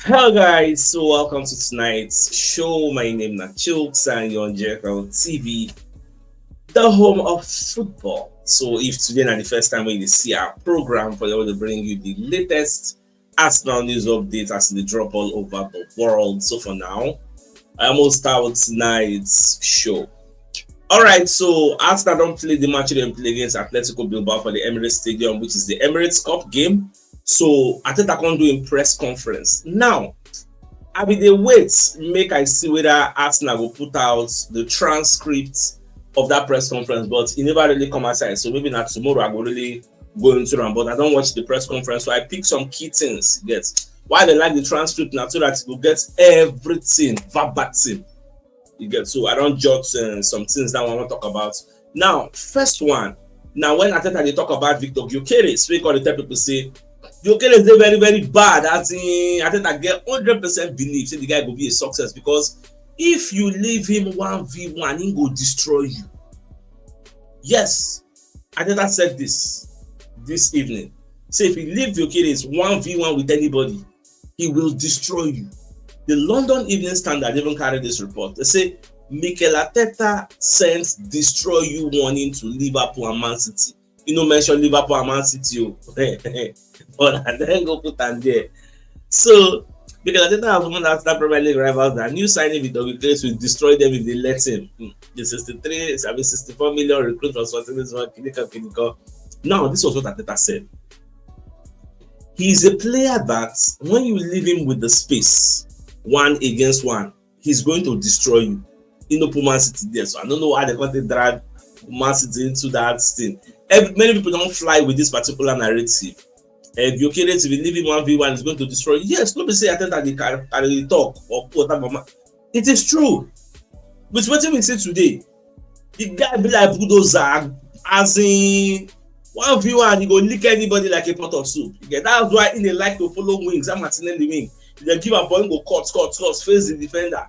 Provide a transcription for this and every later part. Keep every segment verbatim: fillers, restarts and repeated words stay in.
Hello guys, so welcome to tonight's show. My name is Chooks and you're on Jericho T V, the home of football. So if today na the first time when you see our program, for able to bring you the latest Arsenal news updates as they drop all over the world. So for now, I almost start with tonight's show. All right, so Arsenal don't play the match they play against Atletico Bilbao for the Emirates Stadium, which is the Emirates Cup game. So Arteta can't do in press conference. Now, I be dey wait make I see whether Arsenal go put out the transcript of that press conference, but e never really come outside. So maybe na tomorrow I go really go into am. But I don't watch the press conference, so I pick some key things. Yes, why they like the transcript now so that you get everything verbatim. You get, so I don't jot uh, some things that I want to talk about. Now, first one, now when Arteta they talk about Victor Gyökeres, we call the tell people say Gyökeres dey very very bad. As in, Arteta get hundred percent belief say the guy go be a success because if you leave him one v one, he go destroy you. Yes, Arteta said this this evening. Say if you leave Gyökeres one v one with anybody, he will destroy you. The London Evening Standard even carry this report. They say Mikel Arteta sends destroy you warning to Liverpool and Man City. You know, mention Liverpool and Man City, oh. But I then go put am there. So Mikel Arteta has warned Arsenal Premier League rivals that new signing with Douglas will destroy them if they let him. Hmm. The sixty-three, I mean sixty-four million recruit from Swansea, this one, Kinika, Kinika. Now, this was what Arteta said. He is a player that when you leave him with the space, one against one, he's going to destroy you. He no put Man City there, so I don't know why they want to drag Man City into that thing. Every, many people don't fly with this particular narrative. If you're curious, if you leave him one v one, it's going to destroy you. Yes, nobody say Arteta dey carry talk or whatever. It is true. With wetin we see today, the guy be like bulldozer, as in one v one, he go lick anybody like a pot of soup. You get, that's why he dey like to follow wings, that Martinelli wing. If they give am ball, he go cut, cut, cut, face the defender.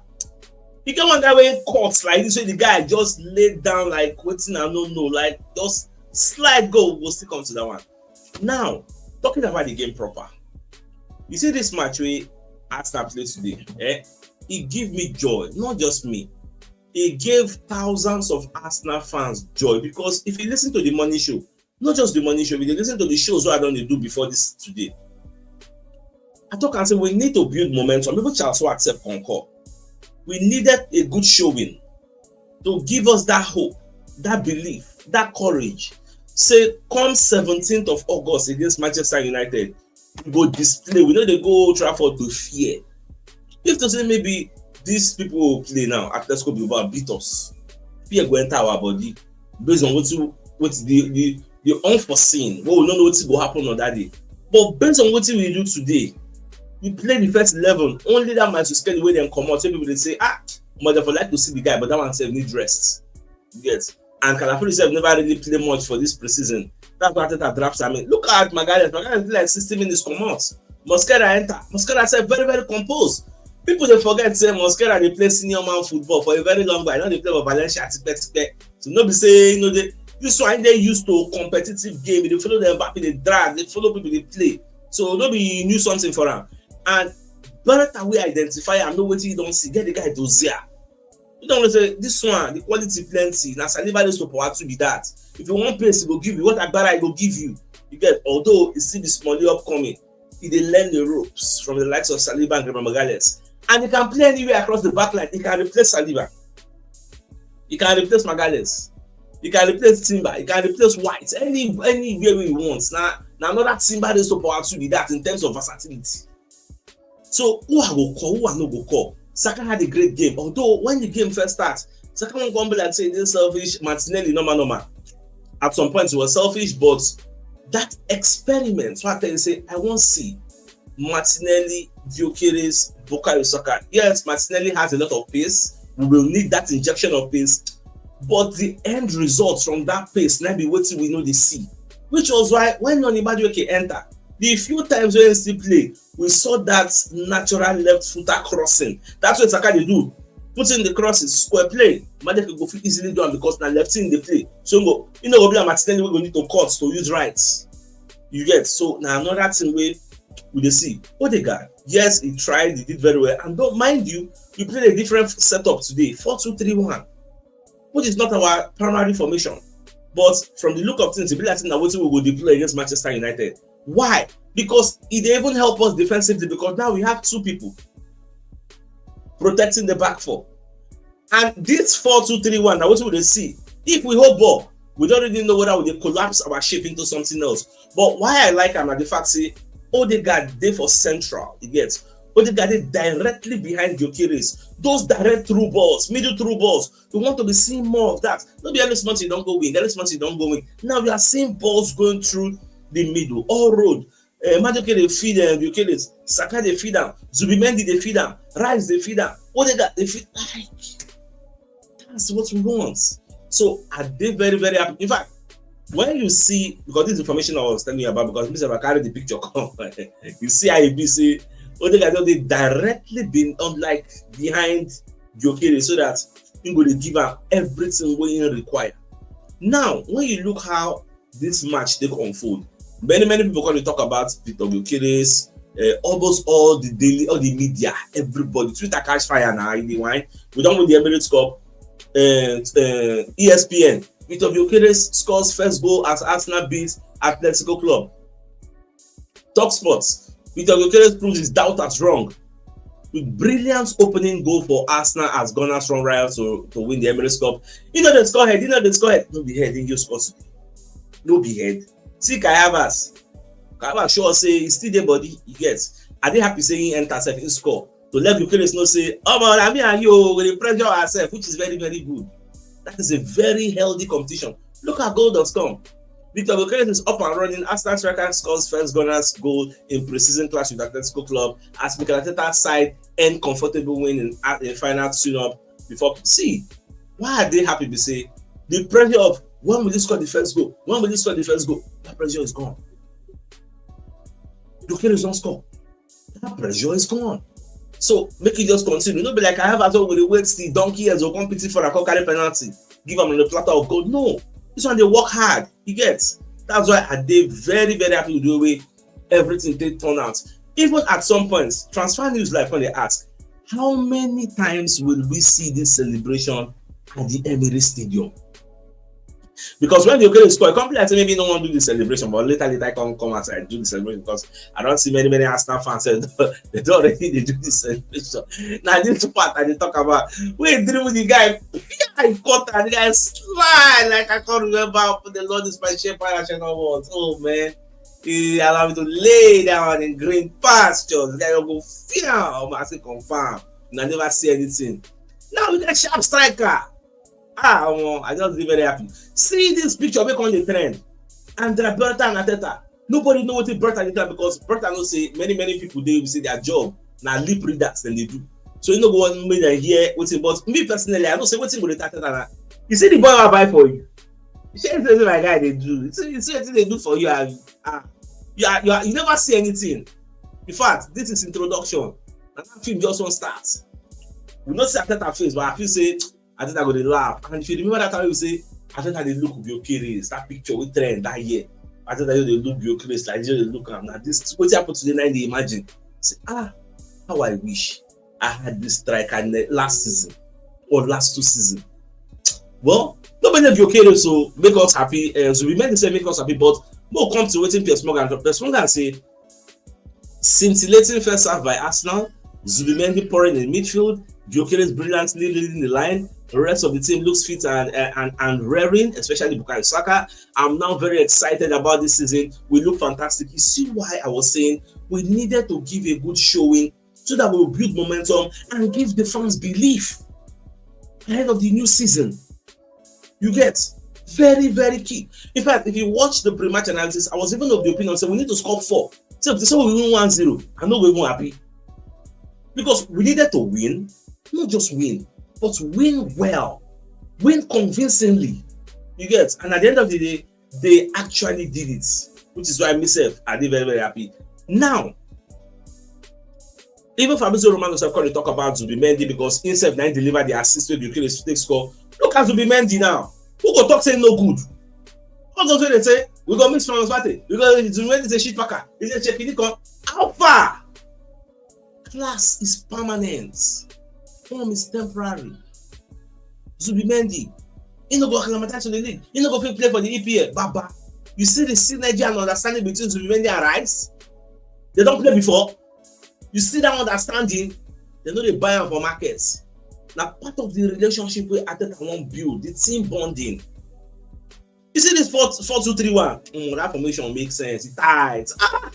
He get one guy wey cut like this, so the guy just laid down like wetin I no know, like just slide go, we go still come to that one. Now, talking about the game proper, you see this match wey Arsenal play today, eh? It give me joy, not just me. It gave thousands of Arsenal fans joy because if you listen to the morning show, not just the morning show, if you listen to the shows wey I don dey do before this today, I talk and say we need to build momentum. Even Charles Watt sef concur. We needed a good showing to give us that hope, that belief, that courage. Say come seventeenth of August against Manchester United, we go display. We no dey go Old Trafford to fear. If to say maybe these people will play now, Atletico Bilbao beat us, fear go enter our body based on what you what the the the unforeseen. Well, we no know what go happen on that day. But based on what we do today, we play the first eleven. Only that match is schedule where them come out. So people they say, ah, but they for like to see the guy, but that one sef need rest. You get? And Calafiori sef never really play much for this preseason. That's why Arteta drops. I mean, look at Magalhaes. Magalhaes play like sixty minutes, come out. Mosquera enter. Mosquera sef very, very composed. People they forget say Mosquera they play senior man football for a very long while. Now they play for Valencia, tipe, tipe. So no be say you know they this one they used to competitive game. They follow them back, they drag, they follow people, they play. So no be new something for him. And better we identify and know what you don't see. Get the guy Dozier. You don't know say this one, the quality plenty. Now Saliba is to power to be that. If you want pace, he go give you what Agbara he go give you. You get, although it still be small upcoming, he dey learn the ropes from the likes of Saliba and Gabriel Magalhaes. And he can play anywhere across the back line. He can replace Saliba. He can replace Magalhaes. He can replace Timber. He can replace White. Any anywhere he wants. Now, now another Timber is to power to be that in terms of versatility. So who I go call, who I no go call? Saka had a great game. Although when the game first starts, Saka won't come be like say this selfish, Martinelli, normal, normal. At some point he was selfish, but that experiment, so I tell you say I won't see Martinelli, Gyökeres, Bukayo Saka. Yes, Martinelli has a lot of pace. We will need that injection of pace. But the end result from that pace, now be what we know they see. Which was why when Noni Madueke enter, the few times when he still play, we saw that natural left footer crossing. That's what Saka they do. Put in the crosses, square play. Madueke go fit easily do am because na left in the play. So go, you know, go be like Martinelli, we go need to cut to use rights. You get, so now another thing we we dey see Odegaard. Yes, he tried, he did very well. And don't mind you, you played a different setup today, four two three one, which is not our primary formation. But from the look of things, e be like say na wetin we go deploy against Manchester United. Why? Because e dey even help us defensively, because now we have two people protecting the back four. And this four two three one, na wetin we dey see. If we hold ball, we don't really know whether we dey collapse our shape into something else. But why I like am na the fact say Odegaard dey for central, you get? Odegaard dey directly behind Gyökeres. Those direct through balls, middle through balls, we want to be seeing more of that. No be every small thing don go wing, every small thing don go wing. Now we are seeing balls going through the middle, all road. Uh, Madueke dey feed um, Gyökeres, Saka dey feed am, Zubimendi dey feed am, Rice dey feed am, Odegaard dey feed. Like, that's what we want. So I dey very, very happy. In fact, when you see, because this information I was telling you about, because Mister I carry the picture come, you see how e be say Odegaard don dey directly been on, like, behind Gyökeres, so that he go dey give am everything wey he require. Now, when you look how this match take unfold, many, many people come dey talk about Victor Gyökeres. Uh, almost all the daily, all the media, everybody, Twitter catch fire now. You dey whine. We don win the Emirates Cup. Uh, uh, E S P N, Victor Gyökeres scores first goal as Arsenal beat Atletico Club. Talk Sports, Victor Gyökeres proves his doubt as wrong with brilliant opening goal for Arsenal as Gunners run riot to, to win the Emirates Cup. You know they score head, you know they score head. No be head, he just scores. No be head. See Kai Havertz. Kai Havertz sure say he still dey body, he gets. I dey happy say he enter sef, he score. To let Gyökeres know say, "Oh, but I mean, and you, we dey pressure ourselves," which is very, very good. That is a very healthy competition. Look at goal dot com. Victor Gyökeres is up and running. Arsenal striker scores first Gunners goal in preseason clash with Atletico Club as Mikel Arteta's side end comfortable win in a, a final tune-up before. See, why I dey happy be say the pressure of when will he score the first goal? When will he score the first goal? That pressure is gone. Gyökeres don score. That pressure is gone. So make it just continue. No be like I have at all with the wait till donkey years go come pity for a come carry penalty, give am on the platter of gold. No, this one dey work hard. You get? That's why I dey very, very happy with the way everything take turn out. Even at some points, transfer news live when they ask, how many times will we see this celebration at the Emirates Stadium? Because when the Gyökeres score, e come be like say maybe no one do the celebration, but later, later I come, come outside do the celebration because I don't see many, many Arsenal fans say they don't already dey do the celebration. Now this part I dey talk about. Wey dribble the guy, I cut and the guy slide like I can't remember. The Lord is my shepherd, I shall not want. Oh man, he allow me to lay down in green pastures. The guy go fear. I say confirm. And I never see anything. Now we get sharp striker. Ah, omo, I just dey very happy. See this picture wey come dey trend. Andrea Berta and Arteta. Nobody know wetin Berta dey talk because Berta know say many, many people dey say their job na lip readers dem dey do. So you no go want make dem hear wetin. But me personally, I know say wetin go dey talk Arteta na. You see the boy wey I buy for you? You see wetin my guy dey do? You see, you see wetin dey do for you? Ah, you, are, you, are, you never see anything. In fact, this is introduction. And that film just wan start. We no see Arteta face, but I feel say Arteta go dey laugh. And if you remember that time we say Arteta dey look Gyökeres, that picture wey trend that year. Arteta just dey look Gyökeres like this, just dey look am. Now this wetin happen today, now dey imagine. Say, ah, how I wish I had this striker ne- last season or last two seasons. Well, nobody of Gyökeres so make us happy. Uh, so we meant to say make us happy, but we'll come to wetin Piers Morgan talk. Piers Morgan say scintillating first half by Arsenal, Zubimendi pouring in midfield, Gyökeres brilliantly leading the line. The rest of the team looks fit and uh, and and raring, especially Bukayo Saka. I'm now very excited about this season. We look fantastic. You see why I was saying we needed to give a good showing so that we will build momentum and give the fans belief ahead of the new season. You get? Very, very key. In fact, if you watch the pre-match analysis, I was even of the opinion say we need to score four. So if they say we win one zero, I'm not even happy. Because we needed to win, not just win, but win well, win convincingly. You get? And at the end of the day, they actually did it, which is why myself I dey very, very happy. Now, even Fabrizio Romano sef come dey talk about Zubimendi because himself na him deliver the assist wey Gyökeres take score. Look at Zubimendi now. Who go talk say no good? All those wey dey say we go miss Thomas Partey, we go Zubimendi is a shit packer, is a check, he come. How far? Class is permanent. Form is temporary. Zubimendi, he no go acclimatize to the league. He no go fit play for the E P L. Baba, you see the synergy and understanding between Zubimendi and Rice? They don't play before. You see that understanding? They know they buy am for markets. Now part of the relationship we Arteta wan build, the team bonding. You see this four four two three one. Mm, that formation makes sense. It tight. Ah!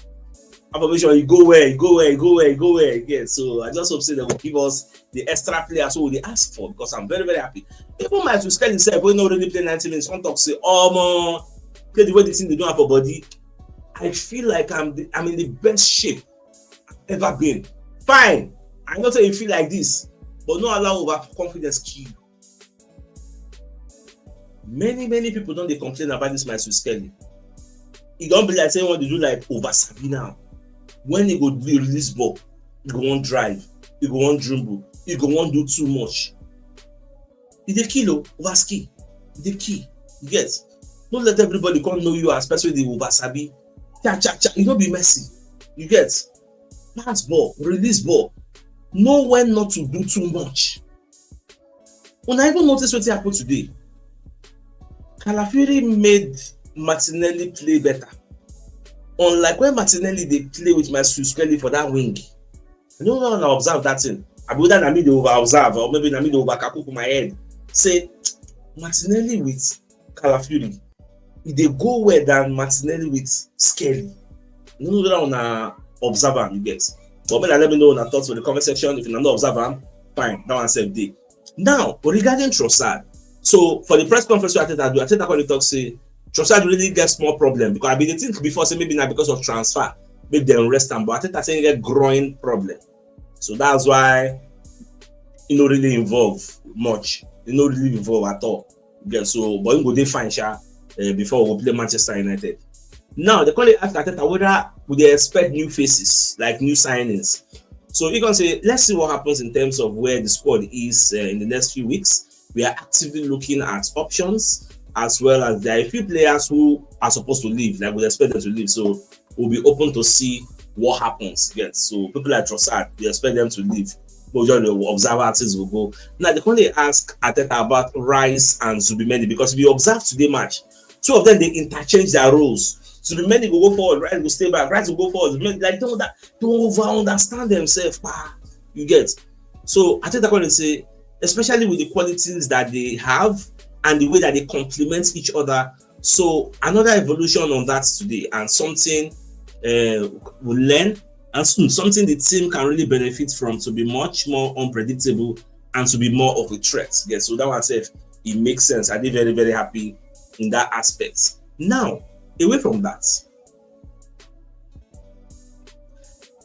That formation, you go where, you go where, you go where, you go where. Yeah, so I just hope say they will give us the extra players who they ask for, because I'm very, very happy. Even my Skelly himself, we no really play ninety minutes, come talk say, oh man, play the way the thing they do am for body. I feel like I'm the, I'm in the best shape I've ever been. Fine. I know say you feel like this, but no allow overconfidence kill you. Many, many people don't they complain about this my Skelly. It don't be like say what they do like over Sabi now. When he go do release ball, he go wan drive, he go wan dribble, he go wan do too much. He dey kill o, over ski. He dey kill. You get? Don't let everybody come know you as person wey dey over Sabi. Cha cha cha. You no be Messi. You get? Pass ball, release ball. Know when not to do too much. Una even notice wetin happen today? Calafiori made Martinelli play better. Unlike when Martinelli dey play with my Skelly for that wing, I don't know how I observe that thing. I be whether na me dey over observe or maybe na me dey over kakuku my head. Say Martinelli with Calafiori, e dey go well than Martinelli with Skelly. I don't know whether una observe am, you get. But make una let me know una thoughts for the comment section. If una no observe am, fine, that one sef dey. Now, regarding Trossard, so for the press conference wey Arteta do, Arteta come dey talk say Trossard really get small problem, because I bin dey think before say maybe na because of transfer make dem rest am, but Arteta say he get groin problem, so that's why he no really involve much. He no really involve at all. Yeah, so but he go dey fine, sha, uh, before we go play Manchester United. Now they come dey ask Arteta whether we dey expect new faces, like new signings. So he come say, let's see what happens in terms of where the squad is uh, in the next few weeks. We are actively looking at options, as well as there are a few players who are supposed to leave, like we expect them to leave. So we'll be open to see what happens. Yes, so people like Trossard, we expect them to leave. We'll just observe how things will go. Now they come dey ask Arteta about Rice and Zubimendi, because we observe today match. Two of them they interchange their roles. Zubimendi go go forward, Rice go stay back. Rice go go forward. Zubimendi, like, don't that don't over understand themselves, pa. You get? So Arteta come dey say, especially with the qualities that they have and the way that they complement each other. So another evolution on that today, and something uh, we learn, and some- something the team can really benefit from, to be much more unpredictable and to be more of a threat. Yeah, so that one sef, it makes sense. I dey very, very happy in that aspect. Now, away from that,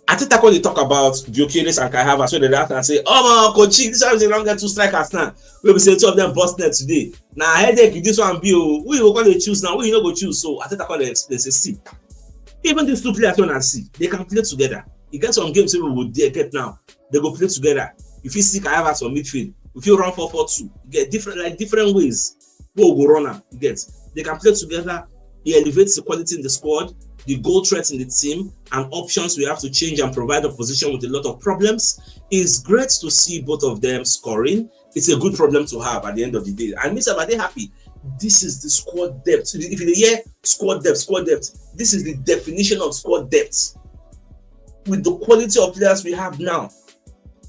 Arteta come dey talk about Gyökeres and Kai Havertz, so they ask and say, oh man, coach, this one they don't get two strikers now. We be say two of them bust net today. Now headache, this one be, oh, who you go come dey choose now? Who you no go choose? So Arteta come dey explain say, see, even these two players wey una see, they can play together. You get some games wey we go dey get now, they go play together. You fit see Kai Havertz for midfield. You fit run four four two. You get different, like, different ways wey we go run am. You get? They can play together. He elevates the quality in the squad, the goal threat in the team, and options we have to change and provide opposition with a lot of problems. It's great to see both of them scoring. It's a good problem to have at the end of the day. And me sef, I dey happy. This is the squad depth. If you dey hear squad depth, squad depth, this is the definition of squad depth. With the quality of players we have now,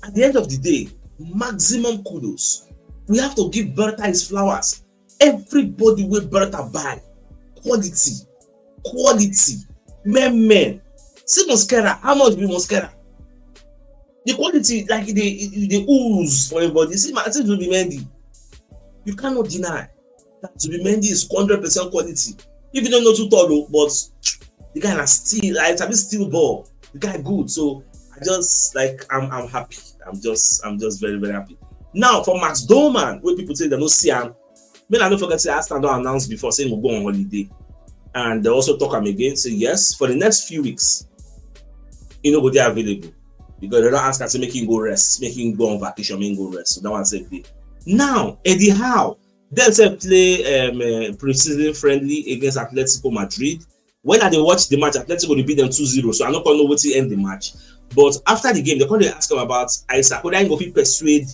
at the end of the day, maximum kudos. We have to give Bertha his flowers. Everybody wey Bertha buy, quality, quality, men, men. See Mosquera, how much be Mosquera? The quality, like, e dey e dey ooze for everybody. See, my, see Zubimendi. You cannot deny that Zubimendi is hundred percent quality. If you don't know too tall, oh, but the guy na still, like, sabi still ball. The guy good. So I just, like, I'm I'm happy. I'm just I'm just very, very happy. Now for Max Doman, wey people say they no see am, make I no forget say Arsenal don announce before say he go go on holiday, and they also talk am again say yes, for the next few weeks he no go dey available, because they don ask am say make him go rest, make him go on vacation, make him go rest. So that one sef dey. Now Eddie Howe, dem sef play um, uh, pre-season friendly against Atletico Madrid. When I dey watch the match, Atletico dey beat them two zero, so I no come know wetin end the match. But after the game, they come dey ask him about Isaac, whether he go fit persuade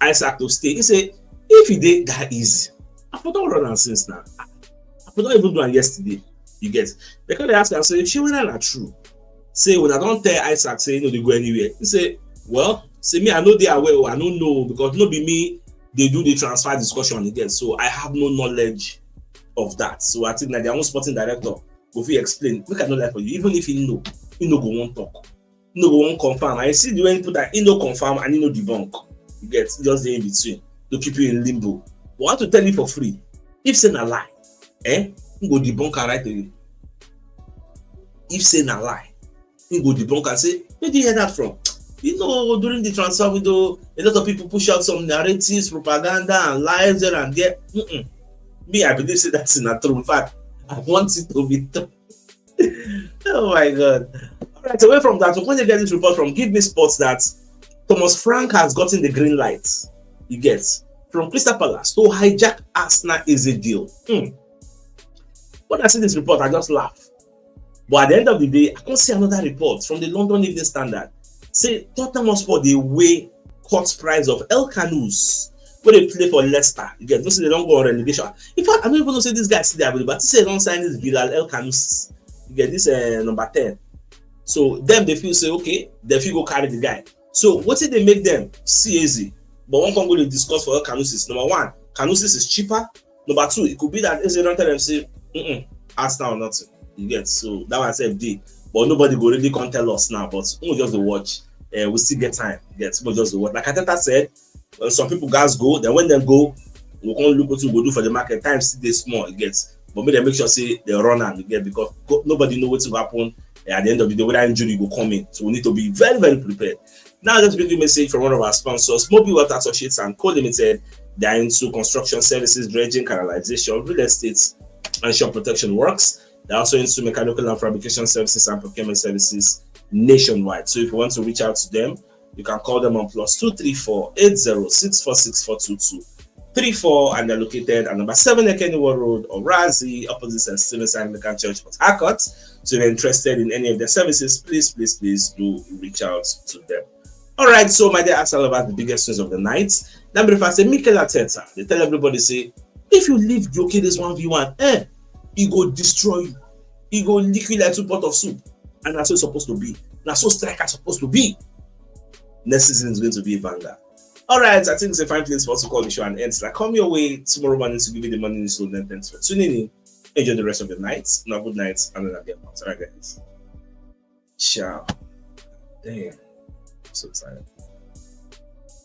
Isaac to stay. He say if he dey that easy, I for don run am since now. I for don even do am yesterday. You get? They come dey ask am say, shey whether na true? Say una don tell Isaac say he no dey go anywhere. He say, well, say me I no dey aware o, I no know because no be me dey do the transfer discussion again, so I have no knowledge of that. So I think na their own sporting director go fit explain. Make I no lie for you, even if he know, he no go wan talk, he no go wan confirm. And you see the way he put that, he no confirm and he no debunk. You get? He just dey in between to keep you in limbo. But I want to tell you for free, if say na lie, eh, he go debunk am right away. If say na lie, he go debunk and say, where do you hear that from? You know, during the transfer window, a lot of people push out some narratives, propaganda, and lies there and there. Mm-mm. Me, I believe say that's not true. In fact, I want it to be true. Oh my God. All right, away from that, when you get this report from Give Me Sports that Thomas Frank has gotten the green light, you get, from Crystal Palace to hijack Arsenal is a deal. Hmm. When I see this report, I just laugh. But at the end of the day, I come see another report from the London Evening Standard. Say Tottenham Hotspur dey weigh cost price of El Kanous, wey dey play for Leicester. You get? Those say they don go on relegation. In fact, I no even know say this guy still dey available. I think say they don sign this Bilal El Kanous. You get? This uh, number ten. So them dey feel say, okay, they fit go carry the guy. So wetin dey make them see easy? But one come go dey discuss for El Kanous is, number one, Kanous is cheaper. Number two, it could be that Eze don tell them say, mm-mm, Arsenal or nothing. You get? So that one sef dey. But nobody go really come tell us now. But we just dey watch. Uh, we still get time. You get? We just dey watch. Like Arteta said, uh, some people guys go. Then when they go, we come look what we go do for the market. Time still dey small. You get? But make dem make sure say they run am. You get? Because go, nobody know wetin go happen. Uh, at the end of the day, whether injury go come in. So we need to be very, very prepared. Now, let's bring you a message from one of our sponsors, Mobi Water Associates and Co Limited. They are into construction services, dredging, canalization, real estate, and shore protection works. They're also into mechanical and fabrication services and procurement services nationwide. So if you want to reach out to them, you can call them on plus two three four eight zero six four six four two two three four, and they're located at number seven Ekeniwa Road, Orazi, opposite St. Stephen's Anglican Church, Port Harcourt. So if you're interested in any of their services, please, please, please do reach out to them. All right, so my dear Arsenal lovers, the biggest news of the night. Number five, say Mikel Arteta. They tell everybody, say, if you leave Gyökeres one v one, eh, he go destroy you. He go lick you like two pot of soup. And that's how it's supposed to be. That's how striker supposed to be. Next season is going to be a banger. All right, I think it's a fine place for us to call the show and end. So I come your way tomorrow morning to give you the morning news. So then, thanks for tuning in. Enjoy the rest of the night. Now, good night, and then I'll get back. All right, guys. Ciao. Damn. I'm so tired.